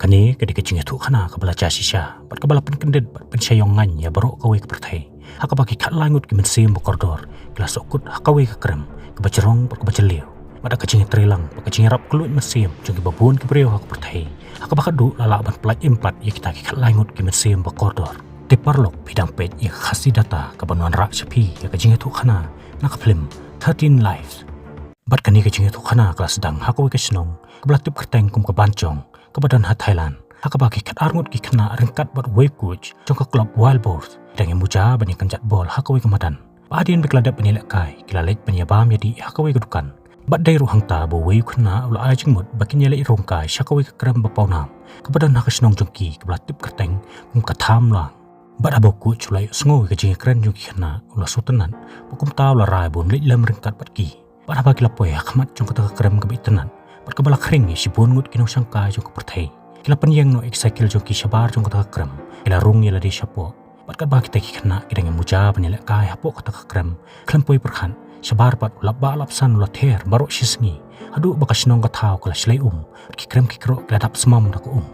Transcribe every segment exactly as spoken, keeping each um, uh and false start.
Kane ka dei ka jingïathuhkhana kaba la jia shisha bad kaba la pynkyndit bad pynshai ïong ngaiñ ïa baroh kawei ka pyrthei, ha kaba ki khatlai ngut ki mynsiem ba kordor ki la sohkut ha kawei ka krem kaba jrong bad kaba jylliew, bad da ka jingïatreilang bad ka jingïarap kylluid mynsiem jong kiba bun ki briew ha ka pyrthei, ha kaba khatduh la lah ban pyllait im pat ïa kita ki khatlai ngut ki mynsiem ba kordor. Te paralok, phi dang peit ïa ka Khasi Data kaban wanrah sha phi ïa ka jingïathuhkhana na ka phlim Thirteen Lives. Bad kane ka jingïathuhkhana ka la sdang ha kawei ka shnong kaba la tip kyrteng kum ka Banjong, kaba don ha Thailand, ha kaba ki khatar ngut ki khynnah ryngkat bad uwei u coach jong ka club Wild Boars ki dang ïa muja ban ïa kynjat bol ha kawei ka madan. Bad hadien ba ki la dep ban ïalehkai, ki la leit ban ïa bam ïa dih ha kawei ka dukan. Bad dei ruh hangta ba uwei u khynnah u la ai jingmut ba kin ïaleit rung kai sha kawei ka krem ba pawnam kaba don ha ka shnong jong ki kaba la tip kyrteng kum ka Tham Luang. Bad haba u coach u la ïohsngew ïa ka jingïakren jong ki khynnah, u la sngewtynnat, bad kumta u la rai ba un leit lem ryngkat bad ki. Bad haba ki la poi ha khmat jong kata ka krem kaba itynnat bad kaba la khring ïa shibun ngut ki nongshangkai jong ka pyrthei, ki la pynïeng noh ïa ki cycle jong ki shabar jong kata ka krem, ki la rung ïa lade shapoh. Bad katba kita ki khynnah ki dang ïa muja ban ïalehkai hapoh kata ka krem, khlem poi pyrkhat, shabar pat u lapbah lapsan u la ther baroh shi sngi, haduh ba ka shnong ka thaw ka la shlei um, bad ki krem ki kyrhoh ki la dap smam da ka um.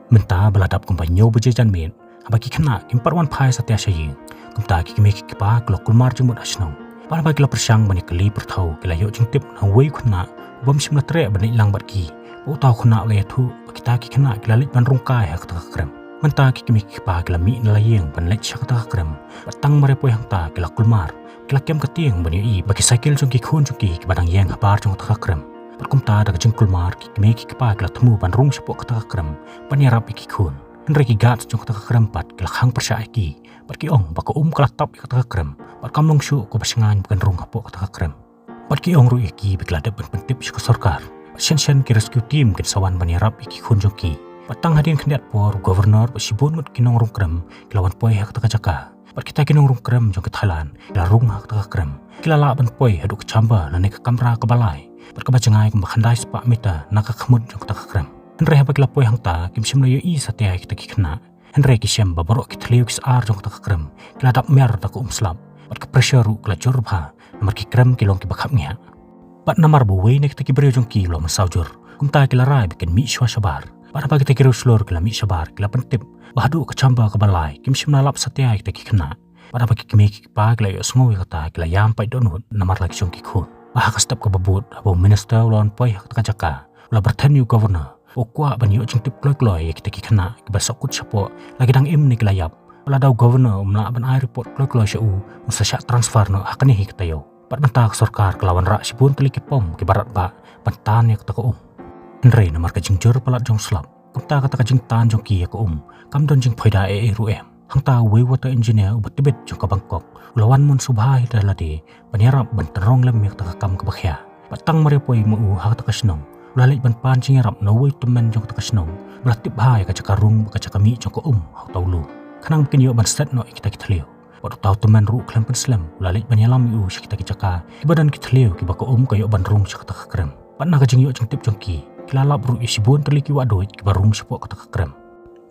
Mynta ba la dap kumba hynñiew baje janmiet, haba ki khynnah kim pat wan phai satia sha ïing, kumta ki kmie ki kpa ki la kulmar jingmut ha shnong. Bad haba ki la pyrshang ban ïa kylli pyrthew, ki la ïoh jingtip na uwei u khynnah ubym shym la treh ban leit lang bad ki. Bad uta u khynnah u la ïathuh ba kita ki khynnah ki la leit ban rung kai ha kata ka krem. Mynta ki kmie ki kpa ki la mih na la ïing ban leit sha kata ka krem, bad tang mar ïa poi hangta ki la kulmar, ki la kem ka tieng ban ïohi ba ki cycle jong ki khun jong ki kiba dang ïeng habar jong kata ka krem. Bad kumta da ka jingkulmar, ki kmie ki kpa ki la thmu ban rung shapoh kata ka krem ban ïarap ïa ki khun. Hynrei ki guards jong kata ka krem pat ki la khang pyrshah ïa ki, bad ki ong ba ka um ka la tap ïa kata ka krem, bad kam long shuh kaba shngaiñ ba kin rung hapoh kata ka krem. Bad ki ong ruh ïa ki ba ki la dep ban pyntip sha ka sorkar, bad shen shen ki rescue team kin sa wan ban ïarap ïa ki khun jong ki. Bad tang hadien khyndiat por, u governor bad shibun ngut ki nongrung krem ki la wan poi ha kata ka jaka. Bad kita ki nongrung krem jong ka Thailand ki la rung ha kata ka krem, ki la lah ban poi haduh ka chamber lane ka kamra kaba lai, bad kaba jngai kumba khyndai spah meter na ka khmut jong kata ka krem. Hynrei haba ki la poi hangta, kim shym la ïohi satia ïa kita ki khynnah. Hynrei ki shem ba baroh ki thliew ki sar jong kata ka krem ki la dap mer da ka um slap, bad ka pressure ruh ka la jur bha, namar ki krem ki long kiba khapngiah. Bad namar ba uwei na kita ki briew jong ki u la mynsaw jur, kumta ki la rai ba kin mih shuwa shabar. Bad haba kita ki riewshlur ki la mih shabar, ki la pyntip ba haduh ka chamber kaba lai kim shym la lap satia ïa kita ki khynnah. Bad haba ki kmie ki kpa ki la ïohsngew ïa kata, ki la ïam pait dohnud namar la ki shong ki khun. Bad ha ka step kaba bud, haba u minister u la wan poi ha kata ka jaka, u la byrthen ïa u governor, u kwah ban ïoh jingtip kloi kloi ïa kita ki khynnah kiba sohkut shapoh, la ki dang im ne ki la ïap. Bad lada u governor um lah ban ai report kloi kloi sha u, un sa shah transfer noh ha kane hi ka taïew. Bad mynta ka sorkar ka la wanrah shibun tylli ki pom kiba radbah ban tan ïa kata ka um. Hynrei namar ka jingjur palat jong u slap, kumta kata ka jingtan jong ki ïa ka um kam don jingphoida ei ei ruh em. Hangta uwei u water engineer uba tbit jong ka Bangkok u la wan mon sngewbha ïa lade ban ïarap ban tynrong lem ïa kata ka kam kaba khia. Bad tang mar ïa poi ma u ha kata ka shnong, u la leit ban pan jingïarap na uwei u tymmen jong kata ka shnong uba la tip bha ïa ka jaka rung bad ka jaka mih jong ka um ha uta u lum, khnang ba kin ïoh ban set noh ïa kita ki thliew. Bad uta u tymmen ruh khlem pynslem u la leit ban ïalam ïa u sha kita ki jaka kiba don ki thliew kiba ka um ka ïoh ban rung sha kata ka krem. Bad na ka jingïoh jingtip jong ki, ki la lap ruh ïa shibun tylli ki wahduid kiba rung shapoh kata ka krem.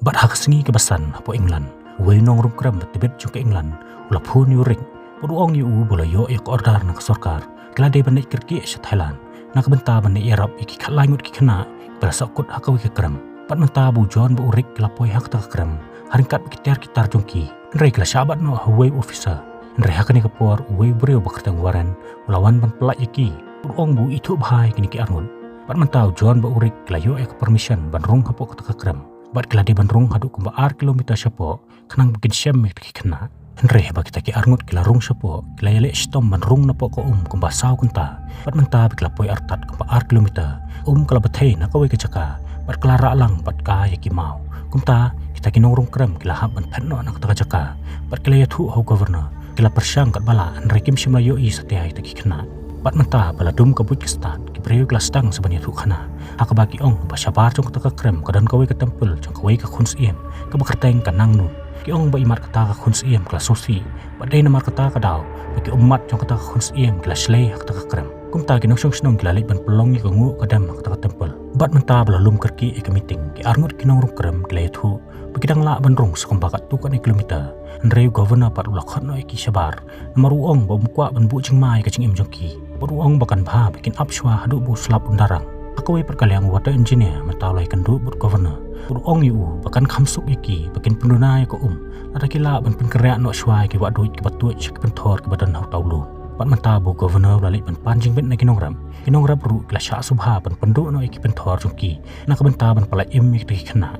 Bad ha ka sngi kaba san hapoh England, uwei u nongrung krem ba tbit jong ka England u la phone ïa u Rick, bad u ong ïa u ba u la ïoh ïa ka order na ka sorkar, ki la dei ban leit kyrkieh sha Thailand na ka bynta ban leit ïarap ïa ki khatlai ngut ki khynnah kiba la sohkut ha kawei ka krem. Bad mynta ba u John bad u Rick ki la poi ha kata ka krem ha ryngkat bad ki tiar ki tar jong ki, hynrei ki la shah bat noh ha uwei u officer. Hynrei ha kane ka por uwei u briew ba kyrteng Warren u la wan ban pyllait ïa ki, bad u ong ba u ithuh bha ïa kine ki arngut. Bad mynta u John bad u Rick ki la ïoh ïa ka permission ban rung hapoh kata ka krem. Bad ki la dei ban rung haduh kumba ar kilometer shapoh, khnang ba kin shem ïa kita ki khynnah. Hynrei haba kita ki arngut ki la rung shapoh, ki la ïaleh shitom ban rung napoh ka um kumba saw kynta. Bad mynta ba ki la poi artat kumba ar kilometer, um ka la bthei na kawei ka jaka, bad ka la rah lang bad ka ïa ki maw. Kumta kita ki nongrung krem ki la hap ban phet noh na kata ka jaka, bad ki la ïathuh ha u governor. Ki la pyrshang katba lah, hynrei kim shym la ïohi satia ïa kita ki khynnah. Bad mynta ba la dum ka buit ka stad, ki briew ki la sdang sa ban ïathuhkhana, ha kaba ki ong ba shabar jong kata ka krem ka don kawei ka temple jong kawei ka khun syiem kaba kyrteng ka Nang Nun. Ki ong ba imat kata ka khun syiem ka la sngewsih, bad dei namar kata ka daw ba ki ummat jong kata ka khun syiem ki la shlei ha kata ka krem. Kumta ki nongshong shnong ki la leit ban pynlong ïa ka nguh ka dem ha kata ka temple. Bad mynta ba la lum kyrkieh ïa ka meeting, ki arngut ki nongrung krem ki la ïathuh ba ki dang lah ban rung sa kumba katto katne kilometer. Hynrei u governor pat u la khot noh ïa ki shabar, namar u ong ba um kwah ban buh jingma ïa ka jingim jong ki. Bad u ong ba kan bha ba kin ap shuwa haduh ba u slap un da rang. Kawei pat ka liang water engineer mynta u la ïakynduh bad u governor bad u ong ïa u ba kan kham suk ïa ki ba kin pynduna ïa ka um lada ki lah ban pynkynriah noh shuwa ïa ki wahduid kiba tuid sha ki pynthor kiba don ha uta u lum. Bad mynta ba u governor u la leit ban pan jingbit na ki nongrep, ki nongrep ruh ki la shah sngewbha ban pynduh noh ïa ki pynthor jong ki na ka bynta ban pyllait im ïa kita ki khynnah.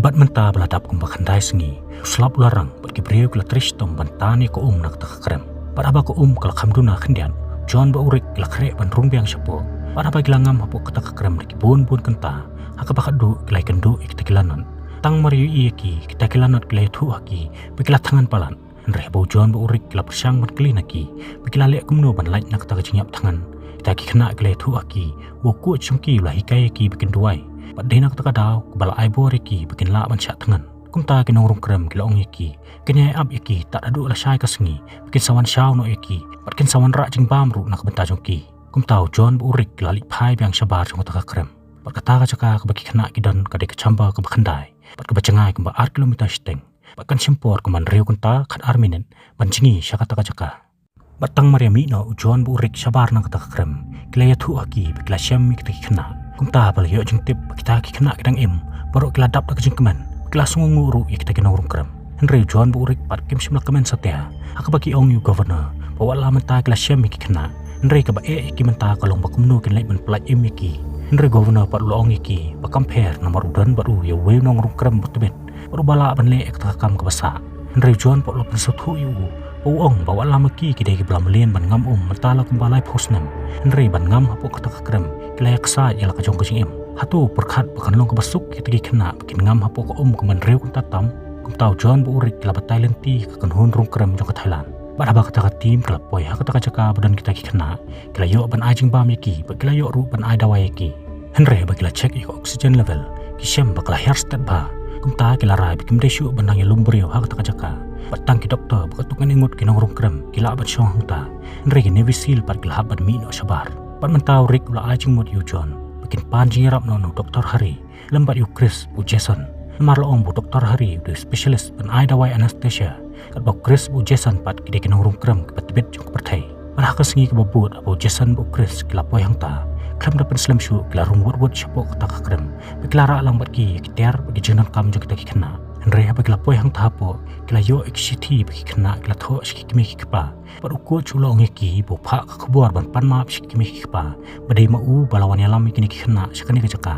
Bad mynta ba la dap kumba khyndai sngi, u slap u la rang bad ki briew ki la trei shitom ban tan ïa ka um na kata ka krem. Bad haba ka um ka la kham duna khyndiat, u John bad u Rick ki la khreh ban rung biang shapoh. Bad haba ki la ngam hapoh kata ka krem da ki bun bun kynta, ha kaba khatduh ki la ïakynduh ïa kita ki lanot. Tang mar ïohi ïa ki, kita ki lanot ki la ïathuh ha ki ba ki la thngan palat. Hynrei haba u John bad u Rick ki la pyrshang ban kylli na ki ba ki la leh kumno ban lait na kata ka jingïap thngan, kita ki khynnah ki la ïathuh ha ki ba u coach jong ki u la hikai ïa ki ba kin duwai, bad dei na kata ka daw kaba la ai bor ïa ki ba kin lah ban shah thngan. Kumta ki nongrung krem ki la ong ïa ki, kin ïai ap ïa ki tad haduh lashai ka sngi ba kin sa wan shaw noh ïa ki bad kin sa wanrah jingbam ruh na ka bynta jong ki. Kumta u John bad u Rick ki la leit phai biang shabar jong kata ka krem. Bad kata ka jaka kaba ki khynnah ki don ka dei ka chamber kaba khyndai bad kaba jngai kumba ar kilometer shiteng. Bad kan shim por kumba hynriew kynta khatar minit ban jngi sha kata ka jaka. Bad tang mar ïa mih noh u John bad u Rick shabar na kata ka krem, ki la ïathuh ha ki ba ki la shem ïa kita ki khynnah. Kumta ba la ïoh jingtip ba kita ki khynnah ki dang im, baroh ki la dap da ka jingkmen, ki la sngewnguh ruh ïa kita ki nongrung krem. Hynrei u John bad u Rick pat kim shym la kmen satia ha kaba ki ong ïa u governor ba wat la mynta ki la shem ïa ki khynnah, hynrei kaba eh ïa ki mynta ka long ba kumno kin leit ban pyllait im ïa ki. Hynrei u governor pat u la ong ïa ki ba kam pher namar u don bad u ïa uwei u nongrung krem ba tbit bad uba lah ban leh ïa kata ka kam kaba sah. Hynrei u John pat u la pynsngewthuh ïa u ba u ong ba wat la ma ki ki dei kiba la mlien ban ngam um mynta la kumba laiphew snem, hynrei ban ngam hapoh kata ka krem ki la ïaksaid ïa la ka jong ka jingim. Hato pyrkhat ba kan long kaba suk ïa kita ki khynnah ba kin ngam hapoh ka um kumba hynriew kynta tam? Kumta u John bad u Rick ki la batai lynti ha ka kynhun rung krem jong ka Thailand. Bad haba kata ka team ka la poi ha kata ka jaka ba don kita ki khynnah, ki la ïoh ban ai jingbam ïa ki bad ki la ïoh ruh ban ai dawai ïa ki. Hynrei haba ki la check ïa ka oxygen level, ki shem ba ka la hiar stet bha. Kumta ki la rai ba kim dei shuh ban dang ïalum briew ha kata ka jaka. Bad tang ki doktor bad katto katne ngut ki nongrung krem ki lah ban shong hangta. Hynrei ki Navy SEAL pat ki la hap ban mih noh shabar. Bad mynta u Rick u la ai jingmut ïa u John ba kin pan jingïarap noh na u Doktor Harry lem bad ïa u Chris bad u Jason. Namar la ong ba u Doktor Harry u dei u specialist ban ai dawai anesthesia, katba u Chris bad u Jason pat ki dei ki nongrung krem kiba tbit jong ka pyrthei. Bad ha ka sngi kaba bud haba u Jason bad u Chris ki la poi hangta, khlem da pynslem shuh ki la rung wut wut shapoh kata ka krem bad ki la rah lang bad ki ïa ki tiar bad ki jingdonkam jong kita ki khynnah. Hynrei haba ki la poi hangta hapoh, ki la ïoh ïa ki shithi ba ki khynnah ki la thoh sha ki kmie ki kpa. Bad u coach u la ong ïa ki ba u phah ka khubor ban pan map sha ki kmie ki kpa ba dei ma u ba la wan ïalam ïa kine ki khynnah sha kane ka jaka.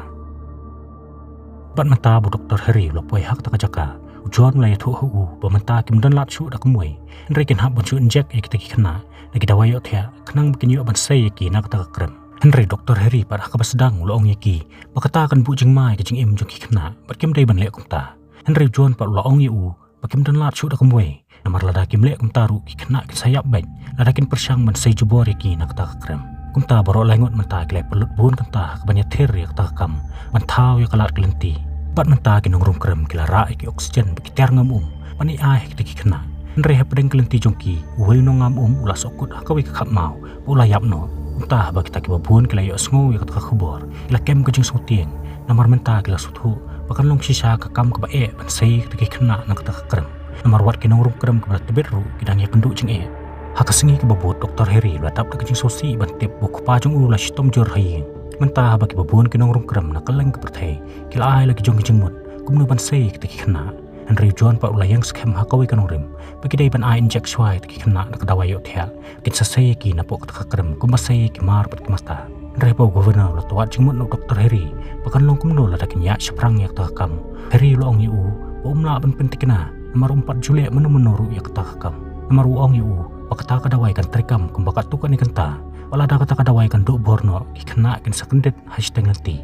Bad mynta ba u Doktor Harry u la poi ha kata ka jaka, u John u la ïathuh ha u ba mynta kim don lad shuh da kumwei, hynrei kin hap ban shu inject ïa kita ki khynnah da ki dawai ïohthiah khnang ba kin ïoh ban sei ïa ki na kata ka krem. Hynrei u Doktor Harry pat ha kaba sdang u la ong ïa ki ba kata kan buh jingma ïa ka jingim jong ki khynnah bad kim dei ban leh kumta. Hynrei u John pat u la ong ïa u ba kim don lad shuh da kumwei, namar lada kim leh kumta ruh ki khynnah kin sa ïap beit lada kin pyrshang ban sei jubor ïa ki na kata ka krem. Kumta baroh laingut mynta ki la pynlut bun kynta ha kaban ïathir ïa kata ka kam ban thaw ïa ka lad ka lynti. Bad mynta ki nongrung krem ki la rah ïa ki oxygen bad ki tiar ngam um ban ai ha kita ki khynnah. Hynrei hapdeng ka lynti jong ki, uwei u nongngam um u la sahkut ha kawei ka khapmaw bad u la ïap noh. Kumta haba kita kiba bun ki la ïohsngew ïa kata ka khubor, ki la kem ka jingsngewtieng. Namar mynta ki la sngewthuh ba kan long shisha ka kam kaba eh ban sei kita ki khynnah na kata ka krem. Namar wat ki nongrung krem kiba la tbit ruh ki dang ïakynduh jingeh. Ha ka sngi kaba bud u Doktor Harry u la dap da ka jingsngewsih ban tip ba u kpa jong u u la shitom jur ha ïing. Mynta haba kiba bun ki nongrung krem na kylleng ka pyrthei ki la ai la ki jong ki jingmut kumno ban sei ïa kita ki khynnah, hynrei u John pat u la ïeng skhem ha kawei ka nongrim ba ki dei ban ai inject shuwa ïa kita ki khynnah da ka dawai ïohthiah. Kin sa sei ïa ki napoh kata ka krem kumba sei ïa ki mar bad ki mata. Hynrei haba u Governor u la twad jingmut na u Doktor Harry ba kan long kumno lada kin ïaid shaphrang ïa kata ka kam, Harry u la ong ïa u ba um lah ban pynthikna namar um pat ju leh mynno mynno ruh ïa kata ka kam. Namar u ong ïa u ba kata ka dawai kan treikam kumba katto katne kynta, bad lada kata ka dawai kan duh bor noh, ki khynnah kin sa kyndit ha shiteng lynti.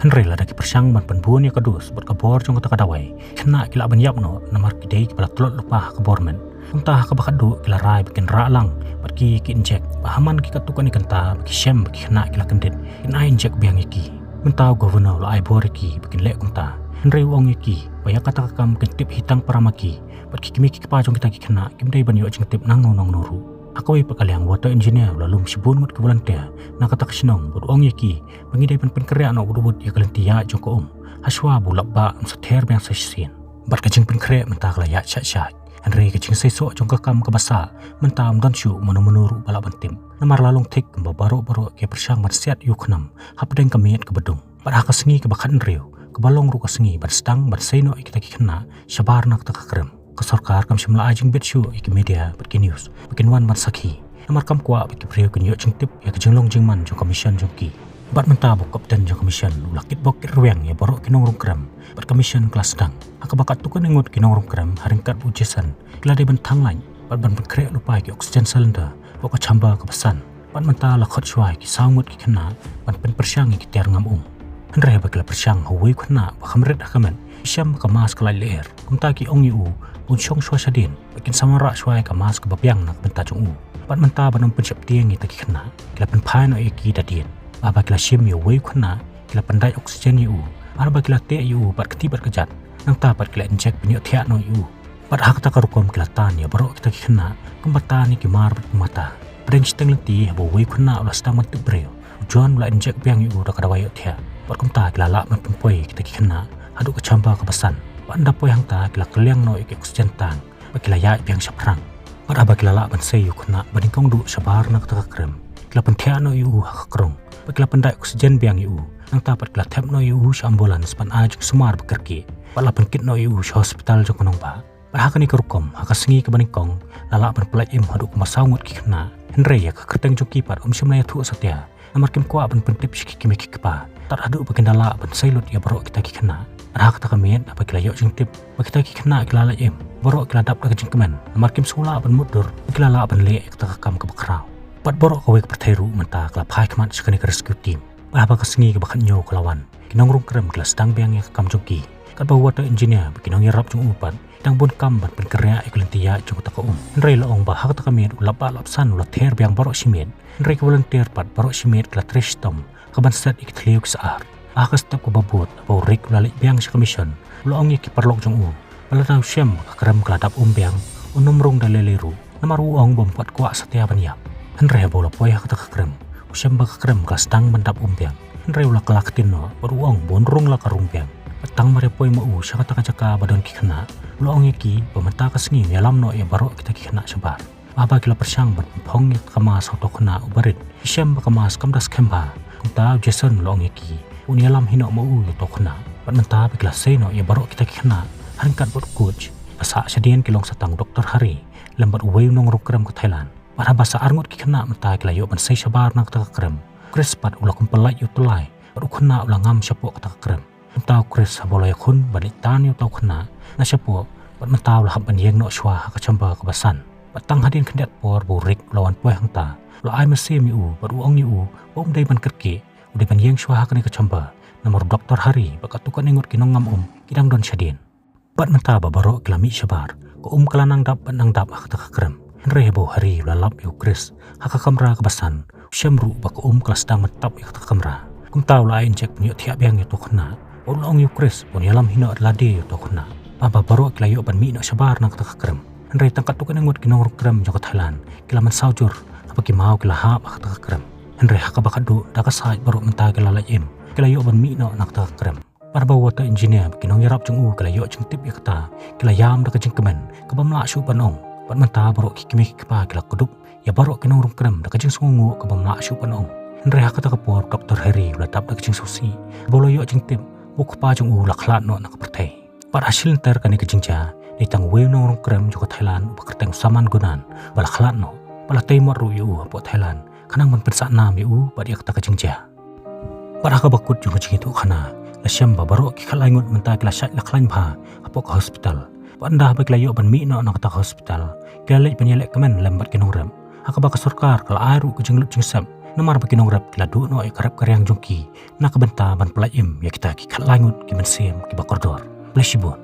Hynrei lada ki pyrshang ban pynbun ïa ka dos bad ka bor jong kata ka dawai, ki khynnah ki lah ban ïap noh namar ki dei kiba la tlot lypa ha ka bor met. Kumta ha kaba khatduh ki la rai ba kin rah lang bad ki ïa ki inject, ba ha man ki katto katne kynta ba ki shem ba ki khynnah ki la kyndit, kin ai inject biang ïa ki. Mynta u Governor u la ai bor ïa ki ba kin leh kumta, hynrei u ong ïa ki ba ïa kata ka kam kin tip hi tang para ma ki, bad ki kmie ki kpa jong kita ki khynnah kim dei ban ïoh jingtip nangno nangno ruh. Ha kawei pat ka liang water engineer u la lum shibun ngut ki volunteer na kata ka shnong bad u ong ïa ki ba ngi dei ban pynkynriah noh wut wut ïa ka lynti ïaid jong ka um, ha shuwa ba u lap bah un sa ther biang sa shisien. Bad ka jingpynkhreh mynta ka la ïaid shait shait. Hynrei ka jingseisoh jong ka kam kaba sah mynta ym don shuh mano mano ruh ba lah ban tip. Namar la long thik kumba baroh baroh ki pyrshang ban siat ïa u khnam hapdeng ka miet kaba dung. Bad ha ka sngi kaba khathynriew, kaba long ruh ka sngi ban sdang ban sei noh ïa kita ki khynnah shabar na kata ka krem, ka sorkar kam shym la ai jingbit shuh ïa ki media bad ki news ba kin wan ban sakhi. Namar kam kwah ba ki briew kin ïoh jingtip ïa ka jinglong jingman jong ka mission jong ki. Bad mynta ba u kapten jong ka mission u la kitbok kitrwiang ïa baroh ki nongrung krem bad ka mission ka la sdang. Ha kaba katto katne ngut ki nongrung krem ha ryngkat bad u Jason ki la dei ban thang lait bad ban pynkhreh lypa ïa ki oxygen cylinder hapoh ka chamber kaba san. Bad mynta la khot shuwa ïa ki saw ngut ki khynnah ban pynpyrshang ïa ki tiar ngam um. Hynrei haba ki la pyrshang ha uwei u khynnah ba kham rit ha ka met, ki shem ba ka mask ka lait lyer. Kumta ki ong ïa u ba un shong shuwa shadien bad kin sa wanrah shuwa ïa ka mask kaba biang na ka bynta jong u. Bad mynta ban ym pynsheptieng ïa kita ki khynnah, ki la pynphai noh ïa ki da dien. Bad haba ki la shim ïa uwei u khynnah, ki la pyndait oxygen ïa u. Bad haba ki la teh ïa u bad kti bad kjat, nangta pat ki la injek pynïohthiah noh ïa u. Bad ha kata ka rukom ki la tan ïa baroh kita ki khynnah kumba tan ïa ki mar bad ki mata. Pdeng shiteng lynti haba uwei u khynnah u la sdang ban tip briew, u John u la injek biang ïa u da ka dawai ïohthiah. Bad kumta ki la lah ban pynpoi ïa kita ki khynnah haduh ka chamber kaba san. Bad ynda poi hangta ki la kylliang noh ïa ki oxygen tank bad ki la ïaid biang shaphrang. Bad haba ki la lah ban sei ïa u khynnah ba nyngkong duh shabar na kata ka krem, ki la pynthiah noh ïa u ha ka krong bad ki la pyndait oxygen biang ïa u. Nangta pat ki la thep noh ïa u sha ambulance ban ai jingsumar ba kyrkieh bad la pynkit noh ïa u sha hospital jong ka nongbah. Bad ha kane ka rukom, ha ka sngi kaba nyngkong la lah ban pyllait im haduh kumba saw ngut ki khynnah. Hynrei ïa ka kyrteng jong ki pat ym shym la ïathuh satia. Namar kim kwah ban pyntip sha ki kmie ki kpa tad haduh ba kin da lah ban sei lut ïa baroh kita ki khynnah. Bad ha kata ka miet haba ki la ïoh jingtip ba kita ki khynnah ki la lait im, baroh ki la dap da ka jingkmen namar kim sngewlah ban mutdur ba ki la lah ban leh ïa kata ka kam kaba khraw. Bad baroh kawei ka pyrthei ruh mynta ka la phai khmat sha kane ka rescue team. Bad haba ka sngi kaba khathynñiew ka la wan, ki nongrung krem ki la sdang biang ïa ka kam jong ki. Katba u water engineer bad ki nongïarap jong u pat ki dang bun kam ban pynkyrïah ïa ka lynti ïaid jong kata ka um. Hynrei la ong ba ha kata ka miet u lap bah lap san u la ther biang baroh shi miet. Hynrei ki volunteer pat baroh shi miet ki la trei shitom ha kaban set ïa ki thliew ki sah-ar. Ha ka step kaba bud, haba u Rick u la leit biang sha ka mission, u la ong ïa ki paralok jong u ba lada u shem ba ka krem ka la dap um biang, un ym rung da lei lei ruh. Namar u ong ba um pat kwah satia ban ïap. Hynrei haba u la poi ha kata ka krem, u shem ba ka krem ka la sdang ban dap um biang. Hynrei u la kylla ktien noh bad u ong ba un rung la ka rung biang. Bad tang mar ïa poi ma u sha kata ka jaka ba don ki khynnah, u la ong ïa ki ba mynta ka sngi un ïalam noh ïa baroh kita ki khynnah shabar. Haba ki la pyrshang ban pynphong ïa ka mask ha uto u khynnah uba rit, ki shem ba ka mask kam da skhem bha. Kumta u Jason u la ong ïa ki ba un ïalam hi noh ma u ïa uto u khynnah. Bad mynta ba ki la sei noh ïa baroh kita ki khynnah ha ryngkat bad u coach, ba sah shadien ki long sa tang u Doktor Harry lem bad uwei u nongrung krem ka Thailand. Bad haba sa ar ngut ki khynnah mynta ki la ïoh ban sei shabar na kata ka krem, u Chris pat u la kum pyllait ïa u tyllai bad u khynnah u la ngam shapoh kata ka krem. Mynta u Chris haba u la ïakhun ban leit tan ïa uto u khynnah na shapoh, bad mynta u la hap ban ïeng noh shuwa ha ka chamber kaba san. Bad tang hadien khyndiat por ba u Rick u la wan poi hangta, u la ai mynsiem ïa u bad u ong ïa u ba um dei ban kyrkieh, u dei ban ïeng shuwa ha kane ka chamber. Namar u Doktor Harry bad katto katne ngut ki nongngam um ki dang don shadien. Bad mynta ba baroh ki la mih shabar, ka um ka la nang dap bad nang dap ha kata ka krem. Hynrei haba u Harry u la lap ïa u Chris ha ka kamra kaba san, u shem ruh ba ka um ka la sdang ban tap ïa kata ka kamra. Kumta u la ai injek pynïohthiah biang ïa uto u khynnah bad u la ong ïa u Chris ba un ïalam hi noh da lade ïa uto u khynnah. Bad haba baroh ki la ïoh ban mih noh shabar na kata ka krem. Hynrei tang katto katne ngut ki nongrung krem jong ka Thailand ki la mynsaw jur haba ki maw ki la hap ha kata ka krem. Hynrei ha kaba khatduh da ka sait baroh mynta ki la lait im, ki la ïoh ban mih noh na kata ka krem. Bad haba u water engineer bad ki nongïarap jong u ki la ïoh jingtip ïa kata, ki la ïam da ka jingkmen kabym lah shuh ban ong. Bad mynta baroh ki kmie ki kpa ki la kdup ïa baroh ki nongrung krem da ka jingsngewnguh kabym lah shuh ban ong. Hynrei ha kata ka por u Doktor Harry u la dap da ka jingsngewsih haba u la ïoh jingtip ba u kpa jong u u la khlad noh na ka pyrthei. Bad ha shi lynter kane ka jingjia, dei tang uwei u nongrung krem jong ka Thailand uba kyrteng u Saman Gunan uba la khlad noh, bad la tei mot ruh ïa u hapoh Thailand khnang ban pynsah nam ïa u bad ïa kata ka jingjia. Bad ha kaba kut jong ka jingïathuhkhana, la shem ba baroh ki khatlai ngut mynta ki la shait la khlaiñ bha hapoh ka hospital. Bad ynda haba ki la ïoh ban mih noh na kata ka hospital, ki la leit ban ïaleh kmen lem bad ki nongrep, ha kaba ka sorkar ka la ai ruh ka jinglut jingsep namar ba ki nongrep ki la duh noh ïa ka rep ka riang jong ki na ka bynta ban pyllait im ïa kita ki khatlai ngut ki mynsiem kiba kordor. Khublei shibun.